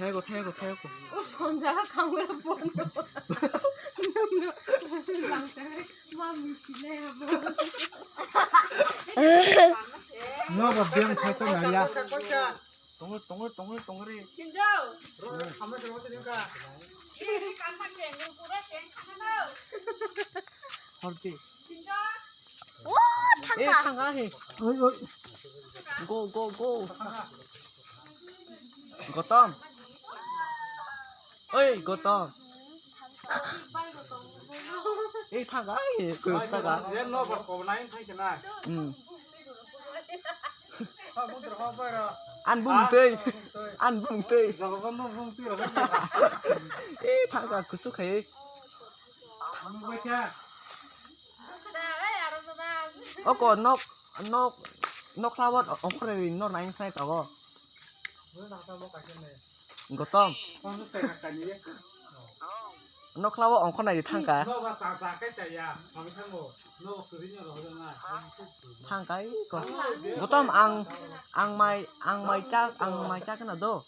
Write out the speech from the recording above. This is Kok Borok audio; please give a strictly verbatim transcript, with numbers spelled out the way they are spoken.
Thego, thego, thego. O sonja khamra bondo. Mami sile abo. No, ba biang thai to nariya. Tongo, tongo, tongo, tongo re. Kinjo. Khamra se wate dingka. Ini kan pakai ni pura teng khamra. Horti. Kinjo. Wah, eh, thangka. Thangka he. Oi, oi. Go, go, go. Gotom. Oi, Gotom. Eh, thangka he. Ko saka. Yen no bar ko nai thai kena. Hmm. An bumtei. An bumtei. Jaga bando bumtei. Eh, thangka kusu khai. Oko nok, nok, nok lawat ongkhorwi nor nai sai tago. Gotom. Nok lawat ongkhor nai thangka. Thangka iko. Gotom ang, ang mai, ang mai chak, ang mai chak na do.